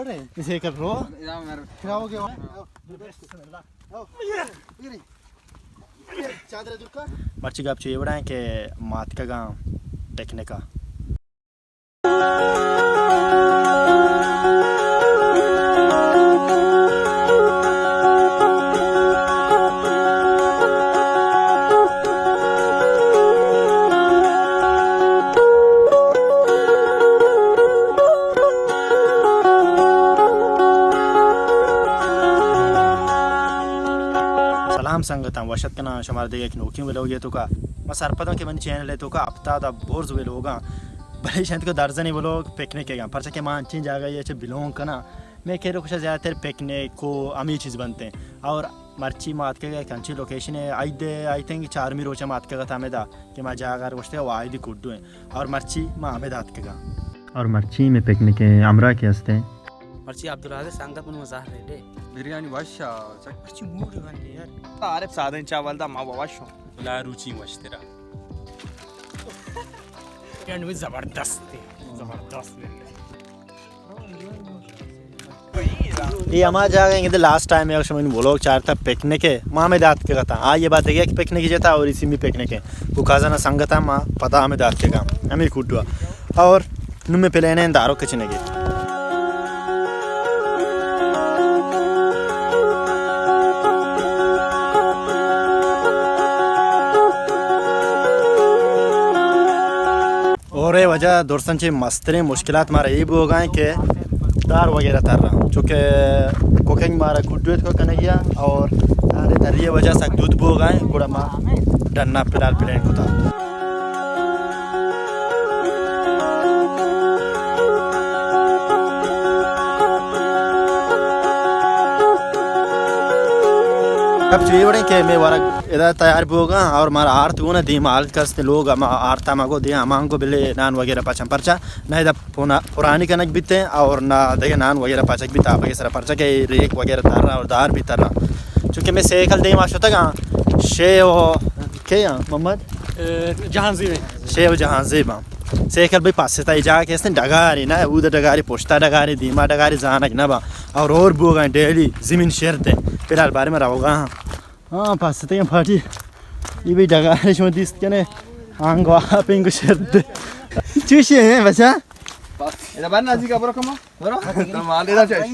اسے کر رو۔ پھراؤ گے۔ مرچی گپ چو اے وڑا ایں کہ ما اتکگاں پکنک ءَ۔ سلام سنگتاں، وش اتک کناں شمارا دگہ یک نوکیں ولوگے توکا۔ ما سرپداں کہ منی چینل ءِ توکا ہپتاد ءَ برز ولوگاں، بلے ایش انت کہ درزنیں ولوگ پکنک ءِ گاں، پرچا کہ ما انچیں جاگہے ءَ چہ بلونگ کناں، مئے کیروکش ءَ زیادہ تر پکنک ءُ ہمے چیز بنت ایں۔ اور مرچی ما اتکگ یک انچیں لوکیشنے، عید ءِ، آئی تھنک چارمی روچ ءَ ما اتکگ ات ہمدا کہ ما جاگہ ءَ گوشتگ واحدی کڈو ایں۔ اور مرچی ما ہمدا اتکگاں۔ اور مرچی مئے پکنک ءِ ہمراہ کے است ایں؟ مرچی عبدالرازق سنگت من مزاح ریڈے۔ بریانی وش ءَ، چک۔ مرچی موڈ بندے یار۔ عارف سادن چاول دا ما وش اوں۔ بلا روچی وشترا۔ بریانی زبردست ہے، زبردست بریانی۔ اے ہما جاگہ ایں کہ لاسٹ ٹائم ءَ شما منی ولوگ چارتا پکنک ءِ، ما ہمدا اتکگ اتاں۔ آئی ءَ بعد دگہ یک پکنک جتا اور اسی می پکنک ءِ۔ گوں کازن ءُ سنگتاں ما پدا ہمدا اتکگاں، ہمے کڈو ءَ۔ اور نوں مئے پلین ایں دارو کچنگے۔ اور اے وجہ درستاں چہ مستریں مشکلات مارا اے بوگا ایں کہ دار وغیرہ ترا، چونکہ کوکنگ مارا کڈو اتکو کنگی ءَ اور دار تری وجہ سک دود بوگا ایں، گڑا ما ڈنا فی الحال پلین کتا۔ گپ چو اے وڑیں کہ مئے ورگ ادا تیار بوگا اور مارا آرت گونا دیم حال کست لوگ ہما آرتا مگو دیم ہمانگو بلے نان وغیرہ پچن پرچا نہ ادا پونا-، پرانی کنگ بیتیں اور نہ دگہ نان وغیرہ پچگ بیت آپگے سرا پرچا کہ ریک وغیرہ ترا اور دار بھی ترا۔ چونکہ مئے سیکل دیم آ شتگاں شے و کے آں محمد؟ اے، جہانزیب ایں۔ شے و جہانزیب آں۔ سیکل بھی پاستا اے جاگہ کہ استیں ڈگاری نہ، اود ڈگاری، پشتا ڈگاری، دیما ڈگاری زانگ نہ با۔ اور اور بوگا ایں ڈیلی زمین شرتے۔ فی الحال بارے میں روگا ہاں۔ ہاں، پاس تکیں پارٹی۔ اے بھی ڈگارے شما دیست کنے۔ آنگو آپ انگو شرد۔ چوشی ہے بچا؟ ادا بار نازی کا برو کما۔ برو۔ تو مال ادا چش۔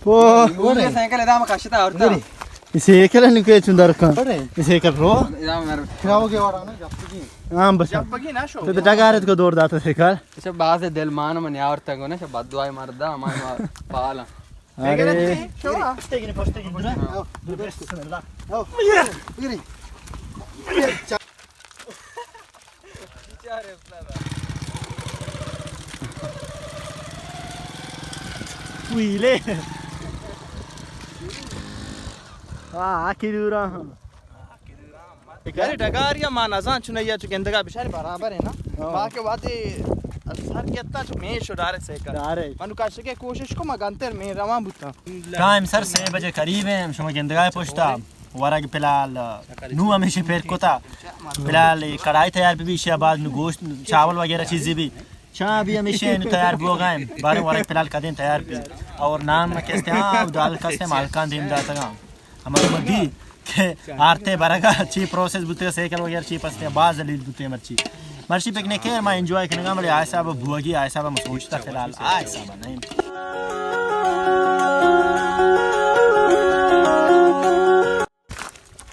او۔ او، یہ سائیکل ادا ہم کشتا اور تا۔ اے سائیکل نو کے چون در کن۔ اے سائیکل رو۔ ادا مر۔ کراو کے وڑا نا جپگی۔ ہاں، بچا۔ جپگی نا شو۔ تو ڈگارت کو دور داتا سائیکل۔ اچھا، باز دل مان من یار تگو نا، شب بددعای مردا، ہمائی ما پالا۔ ارے۔ ویلے۔ آ، آ کی دورا ہاں۔ یعنی ڈگاریا ما نزان چون یا چو گندگا بچار برابر ہے نا۔ ہاں۔ باقی واتی سر گتا چو میش و ڈارے سیکل۔ ڈارے۔ منو کشکے کوشش کو ما گنتر میں روان بوتا۔ ٹائم سر سے بجے قریب ہیں، شما گندگا پشتا ورگ فی الحال نو ہمیشہ پیر کتا۔ فی الحال یہ کڑائی تیار بی، ایشی بعد نو گوشت، چاول وغیرہ چیزی بھی۔ چا بھی ہمیشہ نو تیار بوگا ہیں۔ بارے ورگ فی الحال کدیں تیار بی۔ اور نان کستے ہاں، دال کستے مالکان دیم داتگا۔ ہمارا مدی کہ آرتے برگا چی پروسیس بوتے، سائیکل وغیرہ چی پستے، باز ذلیل بوتے مرچی۔ مرچی پکنک ہے، ما انجوائے کنگا، بلے آ حساب بوگی، آ حساب ما سوچتا فی الحال، آ حساب نہیں۔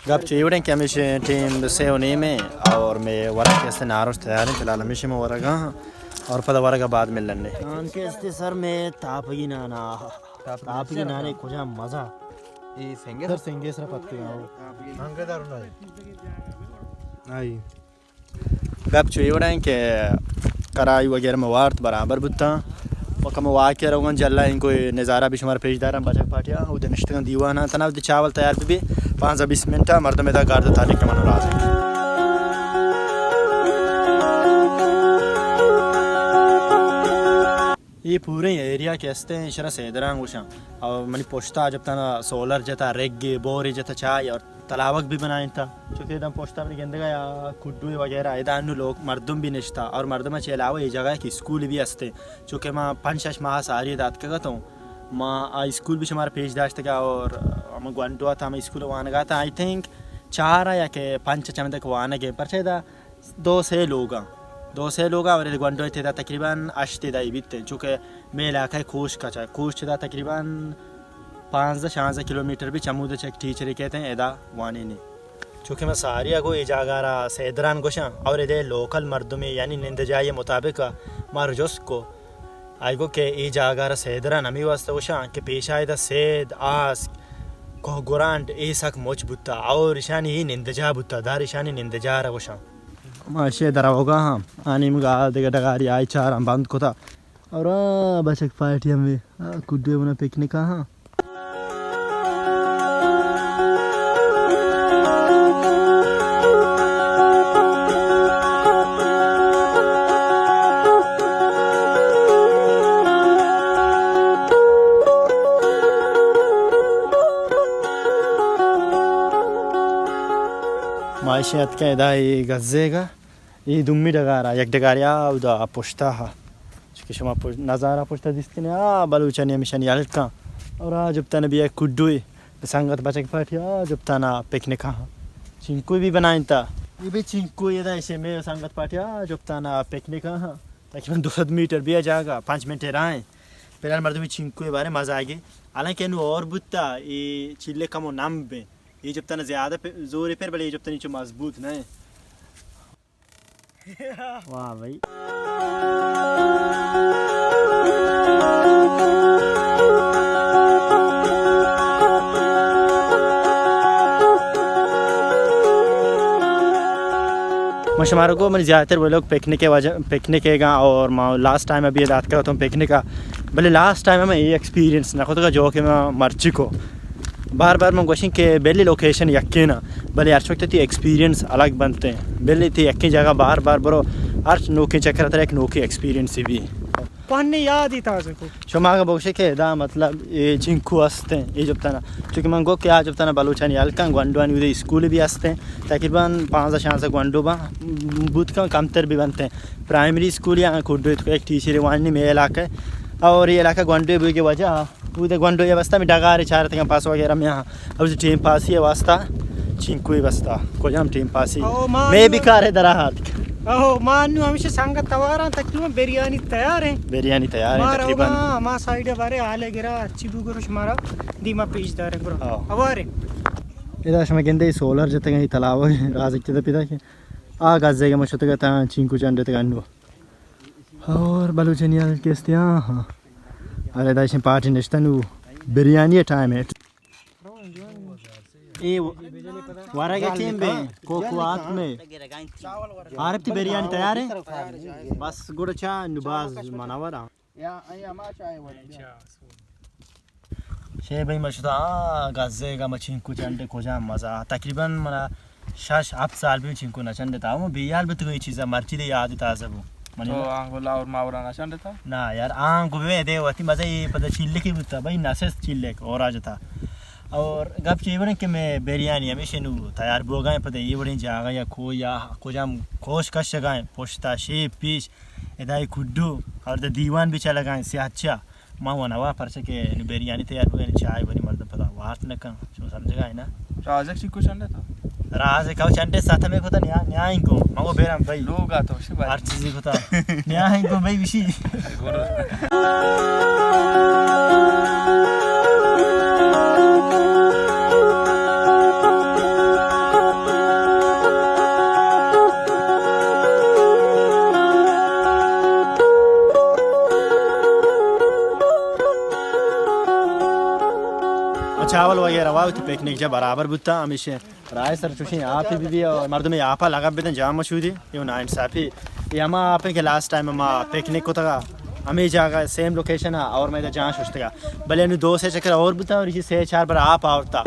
گپ چو اے وڑیں کہ ہمیشہ ٹیم سے و نیم ہے اور میں ورک کیسے ناروش تیار ہیں، فی الحال ہمیشہ میں ورگا ہاں اور پدا ورگا بعد ملنے۔ نان کیسے سر میں تاپگی نانا۔ تاپگی نانے کجا مزہ۔ اے سنگے سر؟ سنگے سر پتکگا ہو۔ ہنگے دارو نہ۔ آئی۔ گپ چو اے وڑا ہیں کہ کرائی وغیرہ میں وارت برابر بوتا۔ و کم واقعہ روگن جلا ان کوئی نظارہ بھی شمار پیش دارن بچک پارٹیا۔ او دے نشتگن دیوانا تنا او دے چاول تیار بھی۔ پانزدہ بیست منٹ مردم ادا گارد تاریخ من راز۔ اے پوریں ایریا کہ استیں، ایشرا سیدران گوشاں۔ اور منی پشتا جب تنا سولر جتا، رگے، بورے جتا چائے اور تلاوک بھی بنائیں تا۔ چونکہ ادم پشتا منی گندگا یا کڈوے وغیرہ، ادا انو لوگ مردم بھی نشتا اور مردم چے علاوہ یہ جگہ کہ اسکول بھی استے۔ چونکہ ما پنچ شش ماہ ساری دات کگتوں۔ ما آ اسکول بھی شمارا پیش داشتگا اور ہم گونڈو آتا، ہم اسکول وانگا تا، آئی تھنک چار یا کہ پنچ چمدک وانگے، پرچہ دا دو سے لوگاں، دو سے لوگاں اور گونڈو تیدا تقریباً ہشت تیدا ہی بیتے، چونکہ مے علاقہ کوش کا چا، کوش تیدا تقریباً پانزدہ شانزدہ کلومیٹر بھی چمود چک ٹیچر کہتے ہیں ادا وانی نے۔ چونکہ میں ساری اگو اے جاگہ را سیدران گوشاں اور ادے لوکل مردمی یعنی نندجائی مطابق مار جست کو، آئی گو کہ اے جاگہ را سیدران ہمیں واسطہ گوشاں کہ پیشا ادا سید، آسک، کوہ گرانڈ اے سک مچ بوتا اور اشانی اے نندجا بوتا، دار اشانی نندجا را گوشاں۔ ما اشے دروگا ہاں، آنی مگا دگہ ڈگاری آئی چاراں بند کتا۔ اور آ بچک پارٹی ہم بھی، آ کڈوے بنا پکنک آ ہاں۔ ما اشے اتکا ادا اے گزے گا۔ اے دومی ڈگار ءَ، یک ڈگارے آ اودا پشت ءَ، چونکہ شما پشت، نظارہ پشت ءَ دیست کنے، آ بلوچانی ہمیشانی ہلکاں۔ اور آ جپتان بیا کڈوے، سنگت بچک پارٹی آ جپتان پکنک ءَ۔ چینکو بھی بنائیں تا۔ اے بھی چینکو ادا ایسے میں سنگت پارٹی آ جپتان پکنک ءَ۔ تقریباً دو سد میٹر بیا جاگہ، پانچ منٹ راہ ہیں۔ فی الحال مردمی چینکو بارے مزہ آگے۔ حالانکہ انو اور بوتا، اے چیلے کمو نم بے۔ اے جپتان زیادہ پہ، زور پر، بلے اے جپتان چو مضبوط نہ ہے۔ واہ بھائی۔ ما شمارا گو منی زیادہ تر وہ لوگ پکنک کے وجہ، پکنک کے گا اور ما لاسٹ ٹائم ابھی دات کرا تم پکنک کا، بلے لاسٹ ٹائم ہمیں یہ ایکسپیرینس نہ کھوتا جو کہ میں مرچی کو بار بار من گوشیں کہ بلی لوکیشن یکین ءَ، بلے ہر وقت تئی ایکسپیرینس الگ بنت۔ بلی تئی یکیں جاگہ بار بار برو، ہر نوکیں چکر ترا یک نوکیں ایکسپیرینس بی۔ پہنے یاد ہی تازہ کو۔ شما اگہ بگوشے کہ ادا مطلب اے چینکو ہستیں، اے جپتانا۔ چونکہ من گو کہ آ جپتانا بلوچانی ہلکاں گونڈوانی اودے اسکول بھی ہستیں۔ تقریباً پانزدہ شانزدہ گونڈو با بوت کن کمتر بھی بنتیں۔ پرائمری اسکول یا کڈو تو ایک ٹیچر وانی میں علاقہ اور یہ علاقہ گونڈو بوگے وجہ اودے گونڈو یہ واسطہ میں ڈگارے چارتگاں پاس وغیرہ میں ہاں۔ اب ٹیم پاسی ہے واسطہ چینکوئی واسطہ۔ کجام ٹیم پاسی؟ او، ما میں انو بھی کارے درا ہاتک۔ او، ما انو ہمیشہ سنگت تواراں تقریباً بریانی تیار ہیں۔ بریانی تیار ہیں ما تقریباً۔ روگا، ما سائیڈ بارے حالے گرا، اچھی بو گروش مارا دیما پیش دارے برو۔ او۔ اوارے۔ ادا شما گندے سولر جتگا ہی تلاو ہے، راز اکتے دا پیدا کے۔ آ گزے گا مشتگا تا چینکو چنڈتگا انو۔ اور بلوچانی حال کیستے ہاں ہاں۔ ارے داشن پارٹی نشتن و بریانی ٹائم ہے۔ اے ورگ ٹیم بے کوکو آت میں۔ عارف تئی بریانی تیار ہے؟ بس گڑا چا نو باز مناورا۔ شے بھائی ما شتا، آ، گزے گا ما چینکو چنڈے کجا مزہ۔ تقریباً منا شش ہفت سال بھی چینکو نہ چنڈتا۔ ہم بیال بتگو یہ چیزا مرچی دے یاد تازہ بو۔ منی تو آنگو لاور ماورا نہ چنڈتا؟ نہ یار، آنگو بے دے وتی مزہ یہ پتہ چیلکی بوتا، بھائی نسست چیلک اور آ جتا۔ اور گپ چی بڑے کہ میں بریانی ہمیشہ نو تیار بوگا ہے، پتہ یہ بڑے جاگا یا کو یا کجام کوش کشگا ہے، پشتا شیپ پیش، ادائی کڈو اور دا دیوان بھی چلگا ہے، سیاہ چا۔ ما ونوا پرچہ کہ نو بریانی تیار بگن، چائے بنی مردم پدا وارت نکن، شما سمجھگا ہے نا؟ رازق چی کچھ انڈے تو؟ رازق او چنڈے ساتھ میں پتا نیا، نیا ان کو، مگو بیرم بھائی۔ لوگ آ تو شی بھائی۔ ہر چیزی پتا۔ نیا ان کو بھائی بشی۔ چاول وغیرہ وا وتی پکنک جا برابر بوتا، ہمیشہ رائے سر چوشیں آپ بھی بھی اور مردم آپ لگا بدن جام مشہوری، یہ نا انصافی۔ یہ ہما آپ کہ لاسٹ ٹائم ما پکنک کو تھا، ہمیں جاگہ سیم لوکیشن ہے اور میں جان ششتگا، بلے انو دو سے چکر اور بوتا اور اسی سے چار بار آپ آورتا۔